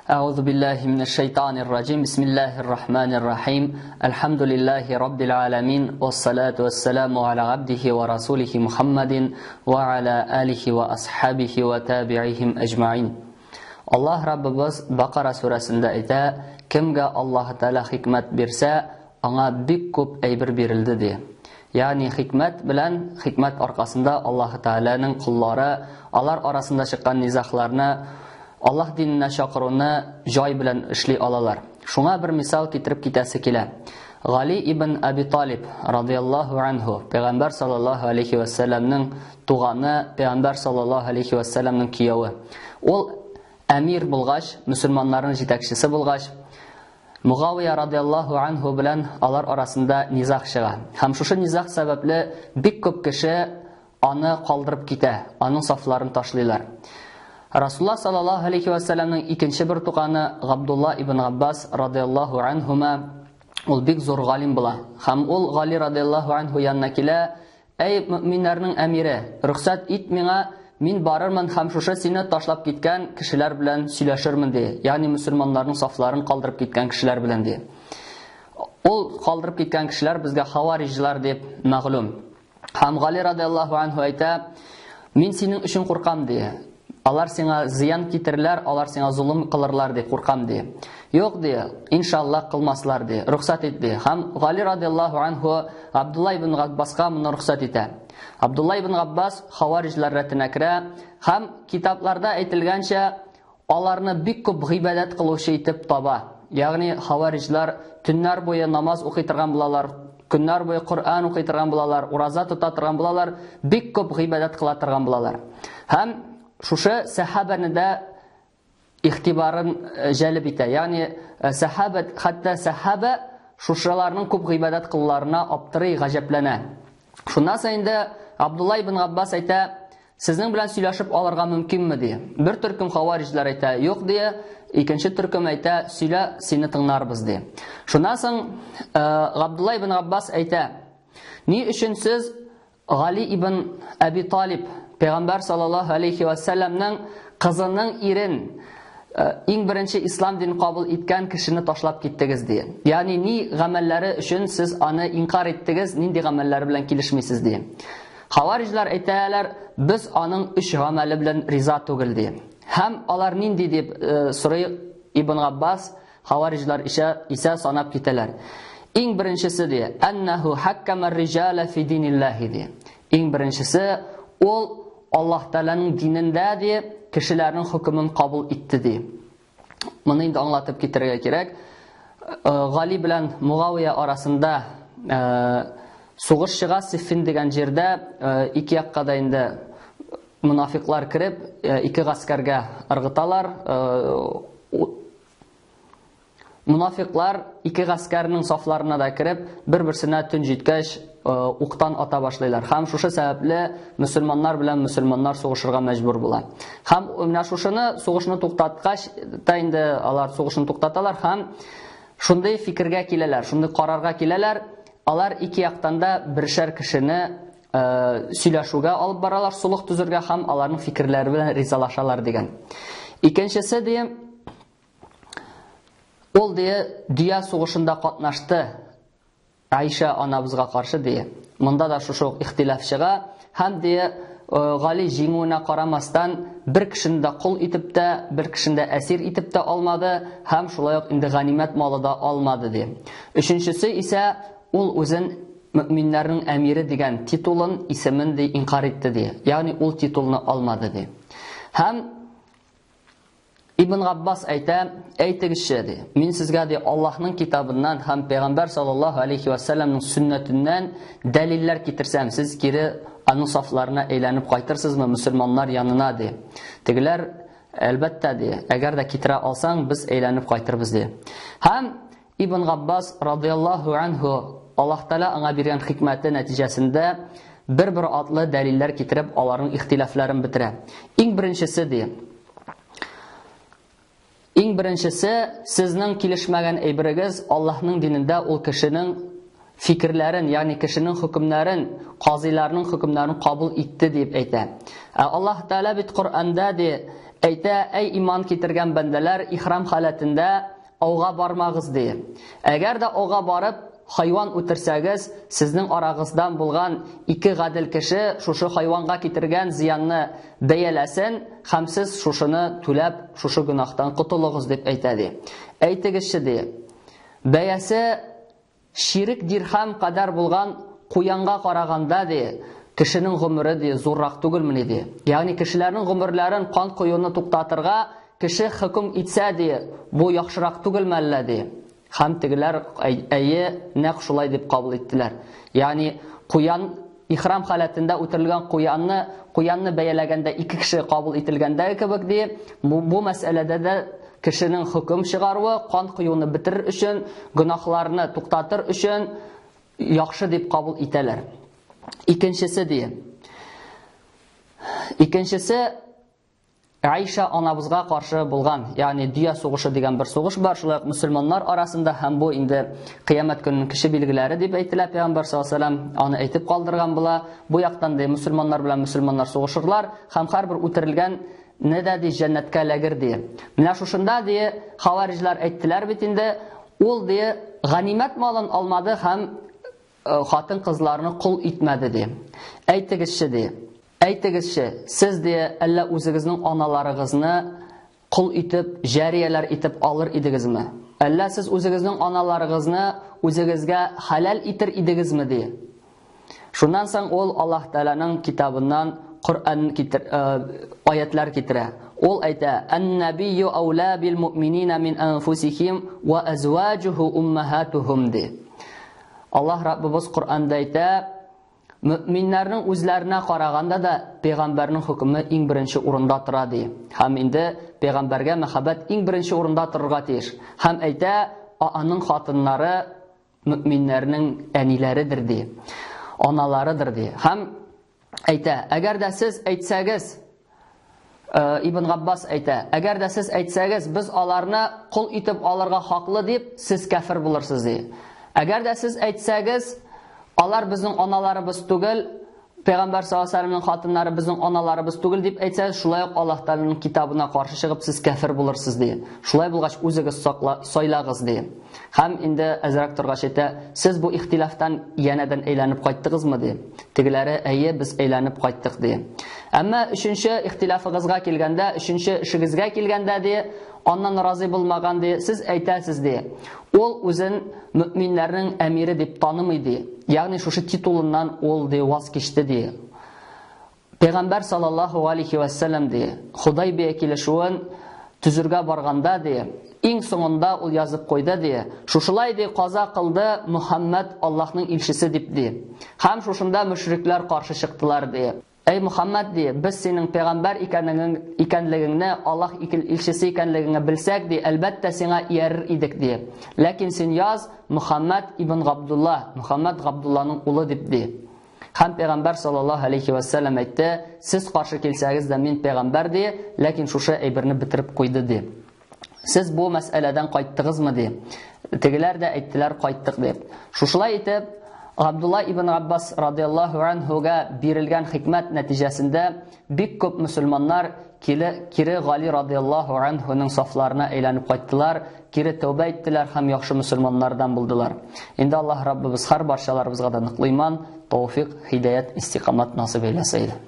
أعوذ بالله من الشيطان الرجيم بسم الله الرحمن الرحيم الحمد لله رب العالمين والصلاة والسلام على عبده ورسوله محمد وعلى آله وأصحابه وتابعيهم أجمعين Аллаһ Раббыбыз Бакара сүрәсендә әйтә, кемгә Аллаһ Тәгалә хикмәт бирсә, аңа бик күп әйбер бирелде ди. Ягъни хикмәт белән, хикмәт аркасында Аллаһ Тәгаләнең коллары алар арасында чыккан низахларны, Аллаһ диненә чакыруны җай белән эшли алалар. Шуңа бер мисал китереп китәсе килә. Гали ибн Аби Талиб радияллаһу анһу, пәйгамбәр саллаллаһу алейхи ва сәлламнең туганы, пәйгамбәр саллаллаһу алейхи ва сәлламнең кияве. Ул әмир булгач, мөселманнарның җитәкчесе булгач, Мугавия радияллаһу анһу белән алар арасында низаг чыга. Һәм шушы низаг сәбәпле бик күп кеше аны калдырып китә, аның сафларын ташлыйлар. Расулла саллаллаһу алейхи ва сәлламның икенче бер туганы Габдулла ибн Габбас радияллаһу анһума ул бик зур галим була. Һәм ул Гали радияллаһу анһу янына килә, Әй, мөэминнәрнең әмире, рөхсәт ит миңа, мин барырмын һәм шушы сине ташлап киткән кешеләр белән сөйләшермен, ди. Ягъни мөселманнарның сафларын калдырып киткән кешеләр белән, ди. Ул калдырып киткән кешеләр безгә хавариҗлар дип мәгълүм. Һәм Гали радияллаһу анһу әйтә, мин синең өчен куркам, ди. Алар сиңа зыян китерерләр, алар сиңа золым кылырлар ди, куркам ди. Юк ди, иншаллаһ кылмаслар ди, рөхсәт ит ди. Һәм Гали радияллаһу анһу Абдулла ибн Габбаска моны рөхсәт итә. Абдулла ибн Габбас хавариҗлар рәтенә керә һәм китапларда әйтелгәнчә, аларны бик күп гыйбадәт кылучы итеп таба. Ягъни хавариҗлар төннәр буе намаз укый торган булалар, көннәр буе Коръән укый торган булалар, ураза тота торган булалар, бик күп гыйбадәт кыла торган булалар. Һәм шушы сәхабәне дә игътибарын э, җәлеп итә. Ягъни э, сәхабә, хәтта сәхабә шушыларның күп гыйбадәт кылуларына аптырый, гаҗәпләнә. Шуннан соң инде Абдулла ибн Габбас әйтә, Сезнең белән сөйләшеп алырга мөмкинме, ди. Бер төркем хавариҗләр әйтә, юк, ди. Икенче төркем әйтә, сөйлә, сине тыңларбыз, ди. Шуннан соң э, Габдулла ибн Габбас әйтә, ни өчен сез Гали ибн Әби Талиб, пәйгамбәр саллаллаһу алейхи ва сәлламның кызының ирен, э, иң беренче ислам динен кабул иткән кешене ташлап киттегез, ди. Ягъни ни гамәлләре өчен сез аны инкар иттегез, нинди гамәлләре белән килешмисез, ди. Хавариҗлар әйтәләр, без аның өч гамәле белән риза түгел, ди. Һәм алар нинди дип э, сорый Ибн Габбас, хавариҗлар исә, исә санап китәләр. Иң беренчесе ди, әннәһу хаккама риҗалә фи диниллаһи ди. Иң беренчесе ул Аллаһ Тәгаләнең динендә ди, кешеләрнең хөкемен кабул итте ди. Моны инде аңлатып китерергә кирәк. Э, Гали белән Мугавия арасында э, сугыш чыга Сиффин дигән җирдә э, ике якка да инде мунафиклар кереп, ике гаскәргә ыргыталар. Мунафиклар ике гаскәрнең сафларына да кереп, бер-берсенә төн җиткәч, э, уктан ата башлыйлар. Һәм шушы сәбәпле мөселманнар белән мөселманнар сугышырга мәҗбүр була. Һәм менә шушыны сугышны туктаткач та инде алар сугышны туктаталар һәм шундый фикергә киләләр, шундый карарга киләләр. Алар ике яктан да бершәр кешене э, сөйләшүгә алып баралар, солых төзергә һәм аларның фикерләре белән ризалашалар дигән. Икенчесе ди, Ул дие дөя сугышында катнашты. Айша анабызга каршы дие. Монда да шушы ук ихтилаф чыга һәм дие э, Гали җиңүенә карамастан бер кешене дә кол итеп тә, бер кешене дә әсир итеп тә алмады һәм шулай ук инде ганимәт малы да алмады ди. Өченчесе исә ул үзен мөминнәрнең әмире дигән титулын, исемен ди инкар итте ди. Ягъни ул титулны алмады ди. Һәм Ибн Габбас әйтә, әйтегезче, ди, мин сезгә, ди, Аллаһның китабыннан һәм Пәйгамбәр саллаллаһу алейхи ва сәлламның сөннәтеннән дәлилләр китерсәм, сез кире аның сафларына әйләнеп кайтырсызмы мөселманнар янына, ди. Тегеләр, әлбәттә, ди, әгәр дә китерә алсаң, без әйләнеп кайтырбыз, ди. Һәм Ибн Габбас радияллаһу анһу Аллаһ Тәгалә аңа биргән хикмәте нәтиҗәсендә бер-бер атлы дәлилләр китереп, аларның ихтилафларын бетерә. Иң беренчесе ди. Иң беренчесе, сезнең килешмәгән әйберегез Аллаһның динендә ул кешенең фикерләрен, ягъни кешенең хөкемнәрен, казыйларның хөкемнәрен кабул итте дип әйтә. Ә Аллаһ Тәгалә бит Коръәндә ди, әйтә, әй иман китергән бәндәләр, ихрам халәтендә ауга бармагыз, ди. Әгәр дә ауга барып, хайван үтерсәгез, сезнең арагыздан булган ике гадел кеше шушы хайванга китергән зыянны бәяләсен һәм сез шушыны түләп, шушы гөнаһтан котылыгыз, дип әйтә, ди. Әйтегезче, ди. Бәясе чирек дирхам кадәр булган куянга караганда, ди, кешенең гомере, ди, зуррак түгелмени, ди. Ягъни кешеләрнең гомерләрен кан коюны туктатырга кеше хөкем итсә, ди, бу яхшырак түгелме әллә, ди. Һәм тегеләр, әйе, нәкъ шулай дип кабул иттеләр. Ягъни куян ихрам халәтендә үтерелгән куянны, куянны бәяләгәндә ике кеше кабул ителгәндәге кебек, ди, бу, бу мәсьәләдә дә кешенең хөкем чыгаруы, кан коюны бетерер өчен, гөнаһларны туктатыр өчен яхшы дип кабул итәләр. Икенчесе, ди. Икенчесе Аиша анабызга каршы булган, ягъни дөя сугышы дигән бер сугыш бар, шулай ук мөселманнар арасында һәм бу инде кыямәт көненең кече билгеләре дип әйтелә, пәйгамбәр саллаллаһу алейһи ва аны әйтеп калдырган була. Бу яктан ди мөселманнар белән мөселманнар сугышырлар һәм һәрбер үтерелгән не дә ди җәннәткә эләгер ди. Менә шушында ди хавариҗлар әйттеләр бит инде, ул ди ганимәт малын алмады һәм э, хатын-кызларны кол итмәде ди. Әйтегезче ди, Әйтегезче, сез, ди, әллә үзегезнең аналарыгызны кол итеп, җарияләр итеп алыр идегезме? Әллә сез үзегезнең аналарыгызны үзегезгә хәләл итер идегезме, ди? Шуннан соң ул Аллаһ Тәгаләнең китабыннан Коръән китер, э, аятлар китерә. Ул әйтә: "Ан-набийю аула бил муъминина мин анфусихим ва азваҗуху уммахатухум" ди. Аллаһ Раббыбыз Коръәндә әйтә: Мөэминнәрнең үзләренә караганда да пәйгамбәрнең хөкеме иң беренче урында тора, ди. Һәм инде пәйгамбәргә мәхәббәт иң беренче урында торырга тиеш. Һәм әйтә, аның хатыннары мөэминнәрнең әниләредер, ди. Аналарыдыр, ди. Һәм әйтә, әгәр дә сез әйтсәгез, Э, Ибн Габбас әйтә, әгәр дә сез әйтсәгез, без аларны кол итеп алырга хаклы дип, сез кәфер булырсыз ди. Әгәр дә сез әйтсәгез, алар безнең аналарыбыз түгел, Пәйгамбәр саллаллаһу алейһи хатыннары безнең аналарыбыз түгел дип әйтсәгез, шулай ук Аллаһ Тәгаләнең китабына каршы чыгып сез кәфер булырсыз ди. Шулай булгач, үзегез сакла, сайлагыз ди. Һәм инде әзрәк торгач әйтә, сез бу ихтилафтан янәдән әйләнеп кайттыгызмы ди. Тегеләре, әйе, без әйләнеп кайттык ди. Әмма өченче ихтилафыгызга килгәндә, өченче эшегезгә килгәндә ди, аннан разый булмаган ди, сез әйтәсез ди. Ул үзен мөэминнәрнең әмире дип танымый ди. Ягъни шушы титулыннан ул ди ваз кичте ди. Пәйгамбәр саллаллаһу алейхи ва саллям ди, Худайбия килешүен төзергә барганда ди, иң соңында ул язып куйды ди, шушылай ди каза кылды Мухаммад Аллаһның илчесе дип ди. Һәм шушында мөшрикләр каршы чыктылар ди. Әй Мухаммад ди, без синең пәйгамбәр икәнлегең икәнлегеңне, Аллаһ илчесе икәнлегеңне белсәк ди, әлбәттә сиңа иярер идек ди. Ләкин син яз Мухаммад ибн Габдулла, Мухаммад Габдулланың улы дип ди. Һәм пәйгамбәр саллаллаһу алейхи ва сәлләм әйтте, сез каршы килсәгез дә мин пәйгамбәр ди, ләкин шушы әйберне бетереп куйды ди. Сез бу мәсьәләдән кайттыгызмы ди. Тегеләр дә әйттеләр, кайттык дип. Шушылай итеп, Габдулла ибн Аббас радиаллаһу анһуга бирелгән хикмәт нәтиҗәсендә бик күп мөселманнар кире, кире Гали радиаллаһу анһуның сафларына әйләнеп кайттылар, кире тәүбә иттеләр һәм яхшы мөселманнардан булдылар. Инде Аллаһ Раббыбыз һәр барчаларыбызга да ныклы иман, тауфик, һидаят, истикамат насыйп әйләсә иде.